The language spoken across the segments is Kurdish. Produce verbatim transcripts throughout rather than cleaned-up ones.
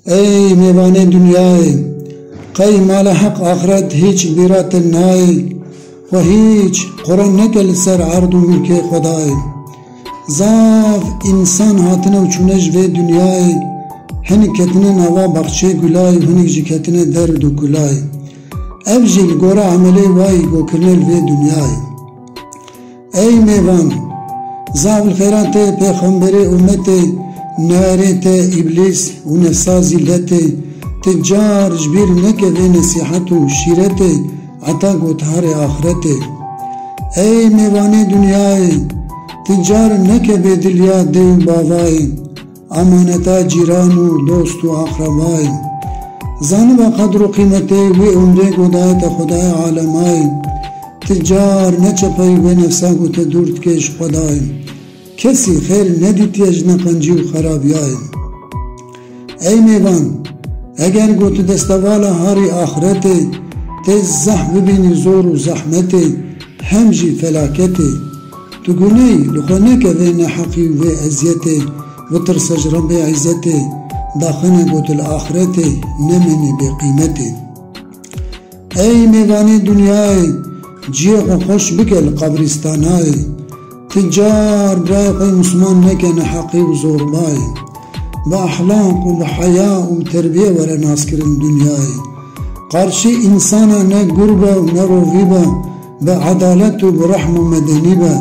Ey mêvanê dinyayê, qey mala heq axiret hîç bîra te nayê, xwe hîç qure neke li ser erd û milkê Xwedayê. Zaf însan hatine û çûne ji vê dinyayê, hinek ketine nava baxçeyê gulayê û hinek jî ketine derd û kulayê. Ev jî li gora emelê wayî go kirine li vê dinyayê. Ey mêvan, zaf li xêra te pêxemberê ûmetê, neyarê te îblîs û nefsa zîletê, ti car ji bîr neke vê nesîhet û şîretê, heta got harê axretê. Ey mêvanê dinyayê, ti car neke bêdiliya dê û bavayê, emaneta cîran û dost û aqrebayê. Zaniba qedr û qîmetê wê umrê godaye te Xwedayê alemayê. Ti car neçe pey wê nefsa ku te dûr dike ji Xwedayê. Kesî xêr nedîtiye ji neqencî û xerabiyayê. Ey mêvan, eger ku tu destevala harî axretê, tê zehf bibînî zor û zehmetê, hem jî felaketê. Tu guney li xwe neke vê neheqî û vê eziyetê, bitirse ji Rebbê îzzetê, daxine ku tu li axretê nemênî bêqîmetê. Ey mêvanê dinyayê, cihê xwe xweş bike li qebrîstanayê. Ti car birayê xwe Misliman neke neheqî û zorbayê. Bi ehlaq û bi heya û bi terbiye were naskirin dinyayê. Qarşî însana ne gur be û ne rovî be, bi edalet û bi rehm û medenî be,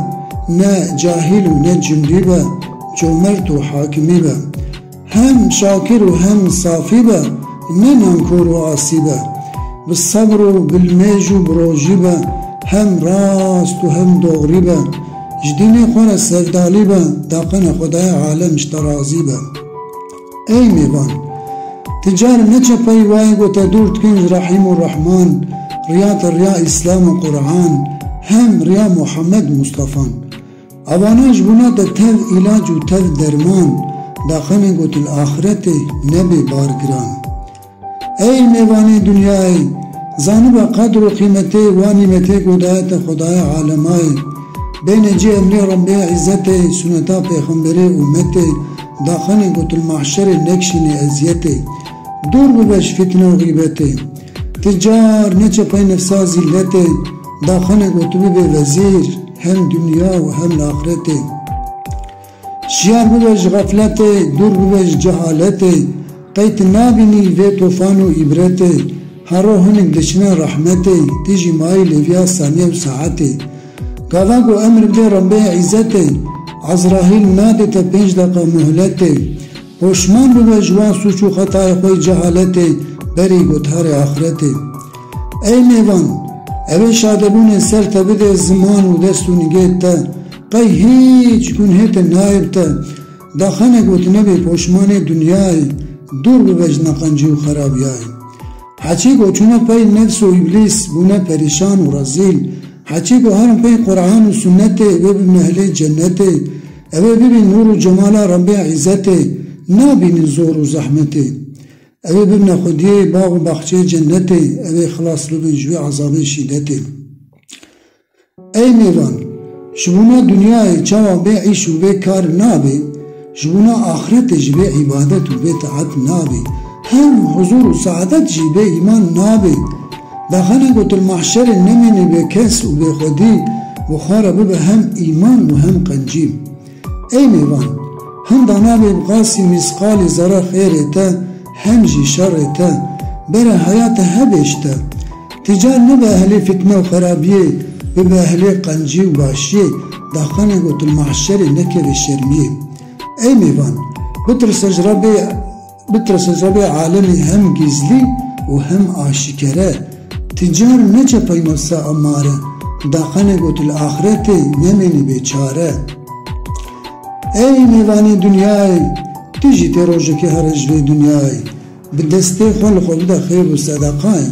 ne cahîl û ne cimrî be, comert û hakimî be. Hem şakir û hem safî be, ne nankor û asî be. Bi sebr û bi limêj û bi rojî be, hem rast û hem doğrî be. Ji dînê xwe re sevdalî be, daqine Xwedayê alem ji te razî be. Ey mêvan, ti car neçe pey wayê ku te dûr dikin ji Rehîm û Rehman, riya te riya Îslam û Quran, hem riya Muhammed Mustafan. Evana ji bona te tev îlac û tev derman, daxine ku tu li axretê nebê bar giran. Ey mêvanê dinyayê, zaniba qedr û qîmetê wa nîmetê ku daye te Xwedayê alemayê. Bêne cî emrê Rebbê îzzetê, suneta pêxemberê ûmetê, daxine ku tu li mahşerê nekişînî eziyetê. Dûr bibe ji fitne û xîbetê. Ti car neçe pey nefsa zîletê, daxine ku tu bibê vezîr, hem dinya û hem li axretê. Şiyar bibe ji xefletê, dûr bibe ji cehaletê. Qey tu nabînî vê tofan û îbretê. Hero hinek diçine rehmetê, tu jî mayî lêviya saniye û saetê. Gava ku emr bidê Rebbê îzzetê, Ezrahîl nadê te pênc deqa muhletê. Poşman bibe ji wan sûc û xetayê xwe yê cehaletê berî gotarê axretê. Ey mêvan, ew ê şadebûnê ser te bidê ziman û dest û nigê te, qey hîç gunhê te nayê bi te. Daxine ku tu nebê poşmanê dinyayê, dûr bibe ji neqencî û xerabiyayê. Heçî ku çûne pey nefs û îblîs bûne perîşan û rezîl. Heçî ku herin pey Quran û sunnetê, wê bibin ehlê cennetê. Ew ê bibîn nûr û cemala Rebbê îzzetê, nabînin zor û zehmetê. Ew ê bibine xwediyê bax û baxçeyê cennetê, ew ê xilas bibin ji wê ezabê şîdetê. Ey mêvan, ji bona dinyayê çawa bê îş û bê kar nabê, ji bona axretê jî bê îbadet û bê taet nabê. Hem huzûr û saadet jî bê îman nabê. Daxine ku tu li mahşerê nemînî bê kes û bê xwedî, bi xwe re bibe hem îman û hem qencî. Ey mêvan, hinda nabê bi qasî mîsqalî zerre xêrê te, hem jî şerê te, bere heya te hebê ji te. Ti car nebe ehlê fitne û xerabiyê, bibe ehlê qencî û başiyê, daxine ku tu li mahşerê nekevê şermiyê. Ey mêvan, bitirse ji Rebbê, bitirse ji Rebbê alemê hem gizlî û hem aşikere. Ti car neçe pey nefsa emare, daxine ku tu li axretê nemênî bê çare. Ey mêvanê dinyayê, tu jî tê rojekê here ji vê dinyayê. Bi destê xwe li xwe bide xêr û sedeqayê,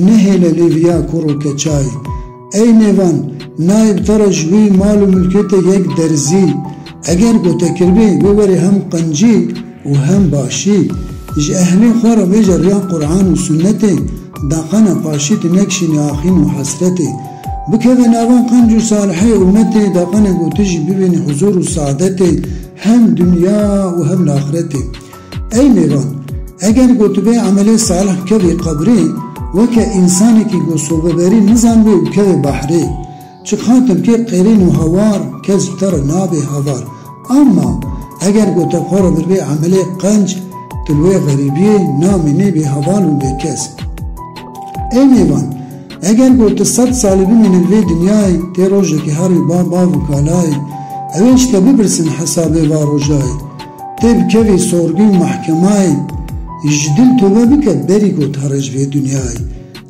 nehêle lêviya kur û keçayê. Ey mêvan, nayê bi te re ji wî mal û milkê te yek derzî. Eger ku te kiribê wê werê hem qencî û hem başî. Ji ehlê xwe re bêje riya Quran û sunnetê, daqene paşî tu nekişînî axîn û hesretê. Bikeve nava qenc û salihê ummetê, daqene ku tu jî bibînî huzûr û saadetê, hem dinya û hem li axretê. Ey mêvan, Eger ku tu bê emelê salih bikevî qebrê, weke însanekî ku sobeberî nizanibê û bikevê behrê. Çi xatim kê qêrîn û hawar, kes ji te re nabe heval. Ama eger ku te xwe re birbê emelê qenc, tu li wê xerîbiyê namînê bê heval û bê kes. Ê mêvan, eger ku tu sed salî bimînî li vê dinyayê, tê rojekê her wî ba bav û kalayê, ew ê ji te bipirsin hesabê va rojayê. Tê bikevî sorgî û mehkemayê, ji dil tobe bike berî ku tu here ji vê dinyayê.